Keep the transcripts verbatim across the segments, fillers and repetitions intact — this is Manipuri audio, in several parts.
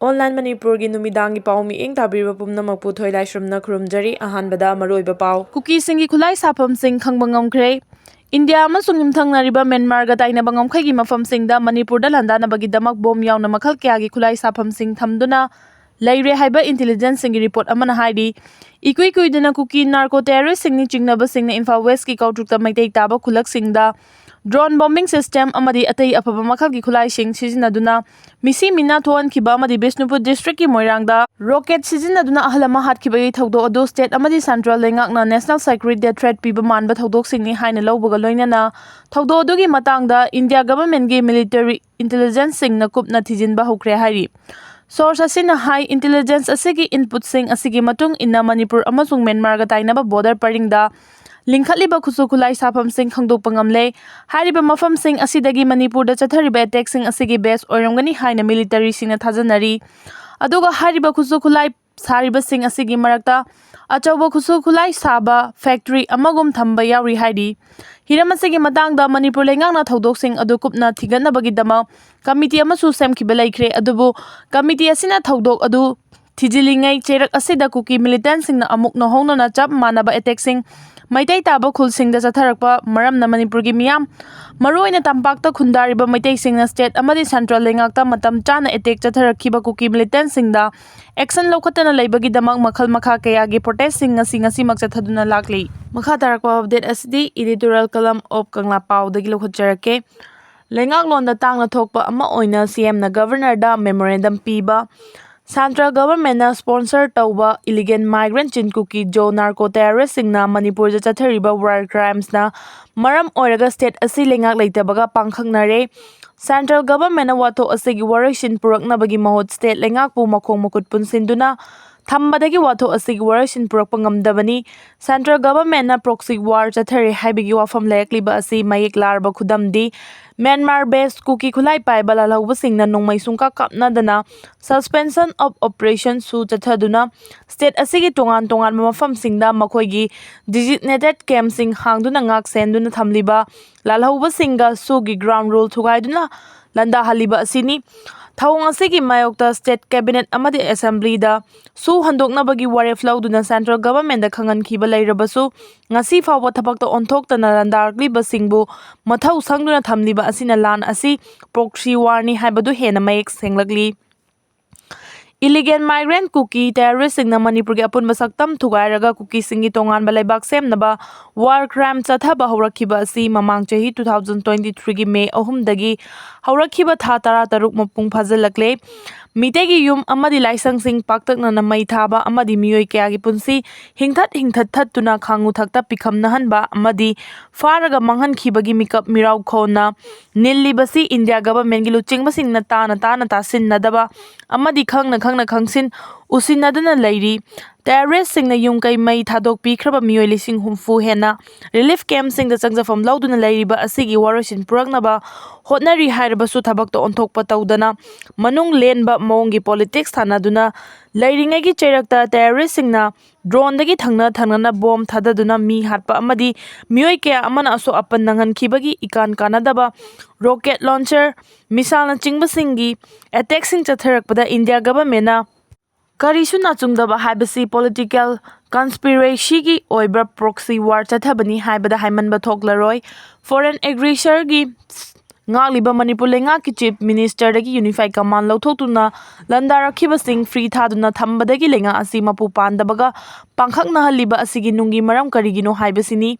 Online ꯃꯅꯤꯄꯨꯔꯒꯤ ꯅꯨꯃꯤꯗꯥꯡꯒꯤ ꯄꯥꯎ ꯃꯤꯠꯌꯦꯡ ꯇꯥꯕꯤꯔꯤꯕ ꯄꯨꯝꯅꯃꯛꯄꯨ ꯊꯣꯏꯂꯥꯏꯁ꯭ꯔꯝꯅ ꯈꯨꯔꯨꯝꯖꯔꯤ꯫ ꯑꯍꯥꯟꯕꯗ ꯃꯔꯨꯑꯣꯏꯕ ꯄꯥꯎ꯫ ꯀꯨꯀꯤꯁꯤꯡꯒꯤ ꯈꯨꯠꯂꯥꯏ ꯁꯥꯐꯝꯁꯤꯡ ꯈꯪꯕ ꯉꯝꯈ꯭ꯔꯦ꯫ ꯏꯟꯗꯤꯌꯥ ꯑꯃꯁꯨꯡ ꯌꯨꯝꯊꯪꯅꯔꯤꯕ ꯃ꯭ꯌꯥꯟꯃꯥꯔꯒ ꯇꯥꯏꯅꯕ ꯉꯝꯈꯩꯒꯤ ꯃꯐꯝꯁꯤꯡꯗ ꯃꯅꯤꯄꯨꯔꯗ ꯂꯥꯟꯗꯥꯅꯕꯒꯤꯗꯃꯛ ꯕꯣꯝ ꯌꯥꯎꯅ ꯃꯈꯜ ꯀꯌꯥꯒꯤ ꯈꯨꯠꯂꯥꯏ ꯁꯥꯐꯝꯁꯤꯡ ꯊꯝꯗꯨꯅ ꯂꯩꯔꯦ ꯍꯥꯏꯕ intelligence ꯁꯤꯡꯒꯤ report ꯑꯃꯅ ꯍꯥꯏꯔꯤ꯫ ꯏꯀꯨꯏ ꯀꯨꯏꯗꯅ ꯀꯨꯀꯤ narco terrorist ꯁꯤꯡꯅꯤ ꯆꯤꯡꯅꯕꯁꯤꯡꯅ ꯏꯝꯐꯥꯜ West ꯀꯤ ꯀꯧꯇ꯭ꯔꯨꯛꯇ ꯃꯩꯇꯩ ꯇꯥꯕ ꯈꯨꯜꯂꯛꯁꯤꯡꯗ drone bombing system ꯑꯃꯗꯤ ꯑꯇꯩ ꯑꯐꯕ ꯃꯈꯜꯒꯤ ꯈꯨꯠꯂꯥꯏꯁꯤꯡ ꯁꯤꯖꯤꯟꯅꯗꯨꯅ ꯃꯤꯁꯤ ꯃꯤꯅꯥ ꯊꯣꯛꯍꯟꯈꯤꯕ ꯑꯃꯗꯤ ꯕꯤꯁꯅꯨꯄꯨꯔ district ꯀꯤ ꯃꯣꯏꯔꯥꯡꯗ rocket ꯁꯤꯖꯤꯟꯅꯗꯨꯅ ꯑꯍꯜ ꯑꯃ ꯍꯥꯠꯈꯤꯕꯒꯤ ꯊꯧꯗꯣꯛ ꯑꯗꯨ state ꯑꯃꯗꯤ central ꯂꯩꯉꯥꯛꯅ national security ꯗ threat ꯄꯤꯕ ꯃꯥꯟꯕ ꯊꯧꯗꯣꯛꯁꯤꯡꯅꯤ ꯍꯥꯏꯅ ꯂꯧꯕꯒ ꯂꯣꯏꯅꯅ ꯊꯧꯗꯣꯛ ꯑꯗꯨꯒꯤ ꯃꯇꯥꯡꯗ ꯏꯟꯗꯤꯌꯥ government ꯀꯤ military intelligence ꯁꯤꯡꯅ ꯀꯨꯞꯅ ꯊꯤꯖꯤꯟꯕ ꯍꯧꯈ꯭ꯔꯦ ꯍꯥꯏꯔꯤ꯫ Source ꯑꯁꯤꯅ ꯍꯥꯏ, intelligence ꯑꯁꯤꯒꯤ input ꯁꯤꯡ ꯑꯁꯤꯒꯤ ꯃꯇꯨꯡ ꯏꯟꯅ ꯃꯅꯤꯄꯨꯔ ꯑꯃꯁꯨꯡ ꯃ꯭ꯌꯥꯟꯃꯥꯔꯒ ꯇꯥꯏꯅꯕ border ꯄꯔꯤꯡꯗ ꯂꯤꯡꯈꯠꯂꯤꯕ ꯈꯨꯠꯁꯨ ꯈꯨꯠꯂꯥꯏ ꯁꯥꯐꯝꯁꯤꯡ ꯈꯪꯗꯣꯛꯄ ꯉꯝꯂꯦ꯫ ꯍꯥꯏꯔꯤꯕ ꯃꯐꯝꯁꯤꯡ ꯑꯁꯤꯗꯒꯤ ꯃꯅꯤꯄꯨꯔꯗ ꯆꯠꯊꯔꯤꯕ attack ꯁꯤꯡ ꯑꯁꯤꯒꯤ base ꯑꯣꯏꯔꯝꯒꯅꯤ ꯍꯥꯏꯅ military ꯁꯤꯡꯅ ꯊꯥꯖꯅꯔꯤ꯫ ꯑꯗꯨꯒ ꯍꯥꯏꯔꯤꯕ ꯈꯨꯠꯁꯨ ꯈꯨꯠꯂꯥꯏ ꯁꯥꯔꯤꯕꯁꯤꯡ ꯑꯁꯤꯒꯤ ꯃꯔꯛꯇ ꯑꯆꯧꯕ ꯈꯨꯠꯁꯨ ꯈꯨꯠꯂꯥꯏ ꯁꯥꯕ factory ꯑꯃꯒꯨꯝ ꯊꯝꯕ ꯌꯥꯎꯔꯤ ꯍꯥꯏꯔꯤ꯫ ꯍꯤꯔꯝ ꯑꯁꯤꯒꯤ ꯃꯇꯥꯡꯗ ꯃꯅꯤꯄꯨꯔ ꯂꯩꯉꯥꯛꯅ ꯊꯧꯗꯣꯛꯁꯤꯡ ꯑꯗꯨ ꯀꯨꯞꯅ ꯊꯤꯒꯠꯅꯕꯒꯤꯗꯃꯛ committee ꯑꯃꯁꯨ ꯁꯦꯝꯈꯤꯕ ꯂꯩꯈ꯭ꯔꯦ, ꯑꯗꯨꯕꯨ committee ꯑꯁꯤꯅ ꯊꯧꯗꯣꯛ ꯑꯗꯨ ꯊꯤꯖꯤꯜꯂꯤꯉꯩ ꯆꯩꯔꯛ ꯑꯁꯤꯗ ꯀꯨꯀꯤ militant ꯁꯤꯡꯅ ꯑꯃꯨꯛ ꯅꯧꯍꯧꯅꯅ ꯆꯞ ꯃꯥꯟꯅꯕ attack ꯁꯤꯡ ꯃꯩꯇꯩ ꯇꯥꯕ ꯈꯨꯜꯁꯤꯡꯗ ꯆꯠꯊꯔꯛꯄ ꯃꯔꯝꯅ ꯃꯅꯤꯄꯨꯔꯒꯤ ꯃꯤꯌꯥꯝ, ꯃꯔꯨꯑꯣꯏꯅ ꯇꯝꯄꯥꯛꯇ ꯈꯨꯟꯗꯥꯔꯤꯕ ꯃꯩꯇꯩꯁꯤꯡꯅ state ꯑꯃꯗꯤ central ꯂꯩꯉꯥꯛꯇ ꯃꯇꯝ ꯆꯥꯅ attack ꯆꯠꯊꯔꯛꯈꯤꯕ ꯀꯨꯀꯤ militant ꯁꯤꯡꯗ action ꯂꯧꯈꯠꯇꯅ ꯂꯩꯕꯒꯤꯗꯃꯛ ꯃꯈꯜ ꯃꯈꯥ ꯀꯌꯥꯒꯤ protest ꯁꯤꯡ ꯉꯁꯤ ꯉꯁꯤꯃꯛ ꯆꯠꯊꯗꯨꯅ ꯂꯥꯛꯂꯤ꯫ ꯃꯈꯥ ꯇꯥꯔꯛꯄ update ꯑꯁꯤꯗꯤ editorial column of ꯀꯪꯂꯥ ꯄꯥꯎꯗꯒꯤ ꯂꯧꯈꯠꯆꯔꯛꯀꯦ꯫ ꯂꯩꯉꯥꯛꯂꯣꯟꯗ ꯇꯥꯡꯅ ꯊꯣꯛꯄ ꯑꯃ ꯑꯣꯏꯅ C M ꯅ governor ꯗ memorandum ꯄꯤꯕ, central government ꯅ sponsor ꯇꯧꯕ illegal migrant ꯆꯤꯟ ꯀꯨꯀꯤ ꯖꯣ narco terrorist ꯁꯤꯡꯅ ꯃꯅꯤꯄꯨꯔꯗ ꯆꯠꯊꯔꯤꯕ war crimes ꯅ ꯃꯔꯝ ꯑꯣꯏꯔꯒ state ꯑꯁꯤ ꯂꯩꯉꯥꯛ ꯂꯩꯇꯕꯒ ꯄꯥꯡꯈꯛꯅꯔꯦ꯫ Central government ꯅ ꯋꯥꯊꯣꯛ ꯑꯁꯤꯒꯤ ꯋꯥꯔꯣꯏꯁꯤꯟ ꯄꯨꯔꯛꯅꯕꯒꯤ ꯃꯍꯨꯠ state ꯂꯩꯉꯥꯛꯄꯨ ꯃꯈꯣꯡ ꯃꯈꯨꯠ ꯄꯨꯟꯁꯤꯟꯗꯨꯅ ꯊꯝꯕꯗꯒꯤ ꯋꯥꯊꯣꯛ ꯑꯁꯤꯒꯤ ꯋꯥꯔꯣꯏꯁꯤꯟ ꯄꯨꯔꯛꯄ ꯉꯝꯗꯕꯅꯤ꯫ Central government ꯅ proxy war ꯆꯠꯊꯔꯦ ꯍꯥꯏꯕꯒꯤ ꯋꯥꯐꯝ ꯂꯩꯔꯛꯂꯤꯕ ꯑꯁꯤ ꯃꯌꯦꯛ ꯂꯥꯔꯕ ꯈꯨꯗꯝꯗꯤ ꯃ꯭ꯌꯥꯟꯃꯥꯔ based ꯀꯨꯀꯤ ꯈꯨꯠꯂꯥꯏ ꯄꯥꯏꯕ ꯂꯥꯜꯍꯧꯕꯁꯤꯡꯅ ꯅꯣꯡꯃꯩ ꯁꯨꯡꯀꯥꯞ ꯀꯥꯞꯅꯗꯅ suspension of operation ꯁꯨ ꯆꯠꯊꯗꯨꯅ state ꯑꯁꯤꯒꯤ ꯇꯣꯉꯥꯟ ꯇꯣꯉꯥꯟꯕ ꯃꯐꯝꯁꯤꯡꯗ ꯃꯈꯣꯏꯒꯤ designated camp ꯁꯤꯡ ꯍꯥꯡꯗꯨꯅ ꯉꯥꯛ ꯁꯦꯟꯗꯨꯅ ꯊꯝꯂꯤꯕ ꯂꯥꯜꯍꯧꯕꯁꯤꯡꯒ ꯁꯨꯒꯤ ground rule ꯊꯨꯒꯥꯏꯗꯨꯅ ꯂꯥꯟꯗꯥꯍꯜꯂꯤꯕ ꯑꯁꯤꯅꯤ꯫ ꯊꯧꯑꯣꯡ ꯑꯁꯤꯒꯤ ꯃꯥꯌꯣꯛꯇ state cabinet ꯑꯃꯗꯤ assemblyꯗ ꯁꯨ ꯍꯟꯗꯣꯛꯅꯕꯒꯤ ꯋꯥꯔꯦꯞ ꯂꯧꯗꯨꯅ central governmentꯗ ꯈꯪꯍꯟꯈꯤꯕ ꯂꯩꯔꯕꯁꯨ, ꯉꯁꯤ ꯐꯥꯎꯕ ꯊꯕꯛꯇ ꯑꯣꯟꯊꯣꯛꯇꯅ ꯂꯥꯟꯗꯥꯔꯛꯂꯤꯕꯁꯤꯡꯕꯨ ꯃꯊꯧ ꯁꯪꯗꯨꯅ ꯊꯝꯂꯤꯕ ꯑꯁꯤꯅ ꯂꯥꯟ ꯑꯁꯤ proxy warꯅꯤ ꯍꯥꯏꯕꯗꯨ ꯍꯦꯟꯅ ꯃꯌꯦꯛ ꯁꯦꯡꯂꯛꯂꯤ꯫ Illegal migrant ꯀꯨꯀꯤ terroristꯁꯤꯡꯅ ꯃꯅꯤꯄꯨꯔꯒꯤ ꯑꯄꯨꯟꯕ ꯁꯛꯇꯝ ꯊꯨꯒꯥꯏꯔꯒ ꯀꯨꯀꯤꯁꯤꯡꯒꯤ ꯇꯣꯉꯥꯟꯕ ꯂꯩꯕꯥꯛ ꯁꯦꯝꯅꯕ war crime ꯆꯠꯊꯕ ꯍꯧꯔꯛꯈꯤꯕ ꯑꯁꯤ ꯃꯃꯥꯡ ꯆꯍꯤ two thousand twenty threeꯒꯤ May ꯑꯍꯨꯝꯗꯒꯤ ꯍꯧꯔꯛꯈꯤꯕ ꯊꯥ ꯇꯔꯥꯇꯔꯨꯛ ꯃꯄꯨꯡ ꯐꯥꯖꯤꯜꯂꯛꯂꯦ꯫ ꯃꯤꯇꯩꯒꯤ ꯌꯨꯝ ꯑꯃꯗꯤ ꯂꯥꯏꯁꯪꯁꯤꯡ ꯄꯥꯛꯇꯛꯅꯅ ꯃꯩ ꯊꯥꯕ ꯑꯃꯗꯤ ꯃꯤꯑꯣꯏ ꯀꯌꯥꯒꯤ ꯄꯨꯟꯁꯤ ꯍꯤꯡꯊꯠ ꯍꯤꯡꯊꯠ ꯊꯠꯇꯨꯅ ꯈꯥꯉꯨ ꯊꯛꯇ ꯄꯤꯈꯝꯅꯍꯟꯕ ꯑꯃꯗꯤ ꯐꯥꯔꯒ ꯃꯥꯡꯍꯟꯈꯤꯕꯒꯤ ꯃꯤꯀꯞ ꯃꯤꯔꯥꯎꯈꯣꯟꯅ ꯅꯤꯜꯂꯤꯕꯁꯤ India governmentꯀꯤ ꯂꯨꯆꯤꯡꯕꯁꯤꯡꯅ ꯇꯥꯅ ꯇꯥꯅ ꯇꯥꯁꯤꯟꯅꯗꯕ ꯑꯃꯗꯤ ꯈꯪꯅ ꯈꯪꯅ ꯈꯪꯁꯤꯟ ꯎꯁꯤꯟꯅꯗꯨꯅ ꯂꯩꯔꯤ꯫ Terroristꯁꯤꯡꯅ ꯌꯨꯝ ꯀꯩ ꯃꯩ ꯊꯥꯗꯣꯛꯄꯤꯈ꯭ꯔꯕ ꯃꯤꯑꯣꯏ ꯂꯤꯁꯤꯡ ꯍꯨꯝꯐꯨ ꯍꯦꯟꯅ relief campꯁꯤꯡꯗ ꯆꯪꯖꯐꯝ ꯂꯧꯗꯨꯅ ꯂꯩꯔꯤꯕ ꯑꯁꯤꯒꯤ ꯋꯥꯔꯣꯏꯁꯤꯟ ꯄꯨꯔꯛꯅꯕ ꯍꯣꯠꯅꯔꯤ ꯍꯥꯏꯔꯕꯁꯨ ꯊꯕꯛꯇ ꯑꯣꯟꯊꯣꯛꯄ ꯇꯧꯗꯅ ꯃꯅꯨꯡ ꯂꯦꯟꯕ ꯃꯑꯣꯡꯒꯤ politics ꯁꯥꯟꯅꯗꯨꯅ ꯂꯩꯔꯤꯉꯩꯒꯤ ꯆꯩꯔꯛꯇ terroristꯁꯤꯡꯅ droneꯗꯒꯤ ꯊꯪꯅ ꯊꯪꯅꯅ bomb ꯊꯥꯗꯗꯨꯅ ꯃꯤ ꯍꯥꯠꯄ ꯑꯃꯗꯤ ꯃꯤꯑꯣꯏ ꯀꯌꯥ ꯑꯃꯅ ꯑꯁꯣꯛ ꯑꯄꯟ ꯅꯪꯍꯟꯈꯤꯕꯒꯤ ꯏꯀꯥꯟ ꯀꯥꯟꯅꯗꯕ rocket launcher, missileꯅꯆꯤꯡꯕꯁꯤꯡꯒꯤ attackꯁꯤꯡ ꯆꯠꯊꯔꯛꯄꯗ India governmentꯅ ꯀꯔꯤꯁꯨ ꯅꯥꯆꯨꯡꯗꯕ ꯍꯥꯏꯕꯁꯤ political conspiracyꯒꯤ ꯑꯣꯏꯕ proxy war ꯆꯠꯊꯕꯅꯤ ꯍꯥꯏꯕꯗ ꯍꯥꯏꯃꯟꯕ ꯊꯣꯛꯂꯔꯣꯏ꯫ Foreign aggressorꯒꯤ ꯉꯥꯛꯂꯤꯕ ꯃꯅꯤꯄꯨꯔ ꯂꯩꯉꯥꯛꯀꯤ Chief Ministerꯗꯒꯤ unified command ꯂꯧꯊꯣꯛꯇꯨꯅ ꯂꯥꯟꯗꯥꯔꯛꯈꯤꯕꯁꯤꯡ free ꯊꯥꯗꯨꯅ ꯊꯝꯕꯗꯒꯤ ꯂꯩꯉꯥꯛ ꯑꯁꯤ ꯃꯄꯨ ꯄꯥꯟꯗꯕꯒ ꯄꯥꯡꯈꯛꯅꯍꯜꯂꯤꯕ ꯑꯁꯤꯒꯤ ꯅꯨꯡꯒꯤ ꯃꯔꯝ ꯀꯔꯤꯒꯤꯅꯣ ꯍꯥꯏꯕꯁꯤꯅꯤ꯫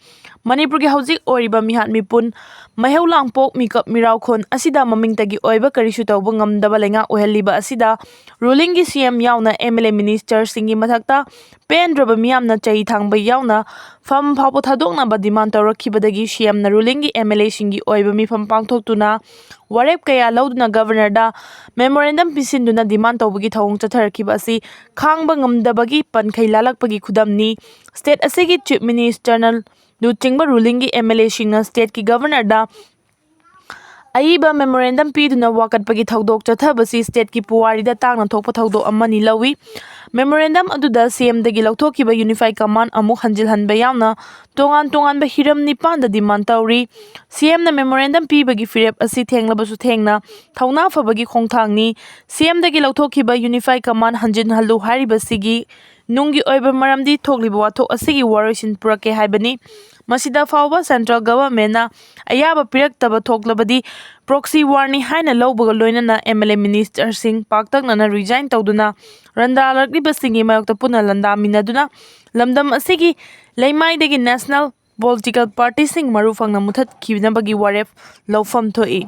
ꯃꯅꯤꯄꯨꯔꯒꯤ ꯍꯧꯖꯤꯛ ꯑꯣꯏꯔꯤꯕ ꯃꯤꯍꯥꯠ ꯃꯤꯄꯨꯟ, ꯃꯩꯍꯧ ꯂꯥꯡꯄꯣꯛ, ꯃꯤꯀꯞ ꯃꯤꯔꯥꯎꯈꯣꯟ ꯑꯁꯤꯗ ꯃꯃꯤꯡꯇꯒꯤ ꯑꯣꯏꯕ ꯀꯔꯤꯁꯨ ꯇꯧꯕ ꯉꯝꯗꯕ ꯂꯩꯉꯥꯛ ꯑꯣꯏꯍꯜꯂꯤꯕ ꯑꯁꯤꯗ rulingꯒꯤ CM ꯌꯥꯎꯅ MLA ministerꯁꯤꯡꯒꯤ ꯃꯊꯛꯇ ꯄꯦꯟꯗ꯭ꯔꯕ ꯃꯤꯌꯥꯝꯅ ꯆꯩ ꯊꯥꯡꯕ ꯌꯥꯎꯅ ꯐꯝ ꯐꯥꯎꯕ ꯊꯥꯗꯣꯛꯅꯕ demand ꯇꯧꯔꯛꯈꯤꯕꯗꯒꯤ CMꯅ rulingꯒꯤ MLAꯁꯤꯡꯒꯤ ꯑꯣꯏꯕ ꯃꯤꯐꯝ ꯄꯥꯡꯊꯣꯛꯇꯨꯅ ꯋꯥꯔꯦꯞ ꯀꯌꯥ ꯂꯧꯗꯨꯅ governorꯗ memorandum ꯄꯤꯁꯤꯟꯗꯨꯅ demand ꯇꯧꯕꯒꯤ ꯊꯧꯑꯣꯡ ꯆꯠꯊꯔꯛꯈꯤꯕ ꯑꯁꯤ ꯈꯥꯡꯕ ꯉꯝꯗꯕꯒꯤ ꯄꯟꯈꯩ ꯂꯥꯜꯂꯛꯄꯒꯤ ꯈꯨꯗꯝꯅꯤ꯫ State ꯑꯁꯤꯒꯤ Chief Ministerꯅ ꯂꯨꯆꯤꯡꯕ rulingꯒꯤ MLAꯁꯤꯡꯅ stateꯀꯤ governorꯗ ꯑꯏꯕ memorandum ꯄꯤꯗꯨꯅ ꯋꯥꯀꯠꯄꯒꯤ ꯊꯧꯗꯣꯛ ꯆꯠꯊꯕꯁꯤ stateꯀꯤ ꯄꯨꯋꯥꯔꯤꯗ ꯇꯥꯡꯅ ꯊꯣꯛꯄ ꯊꯧꯗꯣꯛ ꯑꯃꯅꯤ ꯂꯧꯏ꯫ Memorandum ꯑꯗꯨꯗ CMꯗꯒꯤ ꯂꯧꯊꯣꯛꯈꯤꯕ Unified Command ꯑꯃꯨꯛ ꯍꯟꯖꯤꯜꯍꯟꯕ ꯌꯥꯎꯅ ꯇꯣꯉꯥꯟ ꯇꯣꯉꯥꯟꯕ ꯍꯤꯔꯝ ꯅꯤꯄꯥꯟꯗ demand ꯇꯧꯔꯤ꯫ CMꯅ memorandum ꯄꯤꯕꯒꯤ ꯐꯤꯔꯦꯞ ꯑꯁꯤ ꯊꯦꯡꯂꯕꯁꯨ ꯊꯦꯡꯅ ꯊꯧꯅꯥ ꯐꯕꯒꯤ ꯈꯣꯡꯊꯥꯡꯅꯤ꯫ CMꯗꯒꯤ ꯂꯧꯊꯣꯛꯈꯤꯕ Unified Command ꯍꯟꯖꯤꯟꯍꯜꯂꯨ ꯍꯥꯏꯔꯤꯕꯁꯤꯒꯤ ꯅꯨꯡꯒꯤ ꯑꯣꯏꯕ ꯃꯔꯝꯗꯤ ꯊꯣꯛꯂꯤꯕ ꯋꯥꯊꯣꯛ ꯑꯁꯤꯒꯤ ꯋꯥꯔꯣꯏꯁꯤꯟ ꯄꯨꯔꯛꯀꯦ ꯍꯥꯏꯕꯅꯤ꯫ ꯃꯁꯤꯗ ꯐꯥꯎꯕ central governmentꯅ ꯑꯌꯥꯕ ꯄꯤꯔꯛꯇꯕ ꯊꯣꯛꯂꯕꯗꯤ proxy warꯅꯤ ꯍꯥꯏꯅ ꯂꯧꯕꯒ ꯂꯣꯏꯅꯅ MLA ministerꯁꯤꯡ ꯄꯥꯛꯇꯛꯅꯅ resign ꯇꯧꯗꯨꯅ ꯂꯥꯟꯗꯥꯔꯛꯂꯤꯕꯁꯤꯡꯒꯤ ꯃꯥꯌꯣꯛꯇ ꯄꯨꯟꯅ ꯂꯥꯟꯗꯥꯃꯤꯟꯅꯗꯨꯅ ꯂꯝꯗꯝ ꯑꯁꯤꯒꯤ ꯂꯩꯃꯥꯏꯗꯒꯤ national political partyꯁꯤꯡ ꯃꯔꯨ ꯐꯪꯅ ꯃꯨꯊꯠꯈꯤꯅꯕꯒꯤ ꯋꯥꯔꯦꯞ ꯂꯧꯐꯝ ꯊꯣꯛꯏ꯫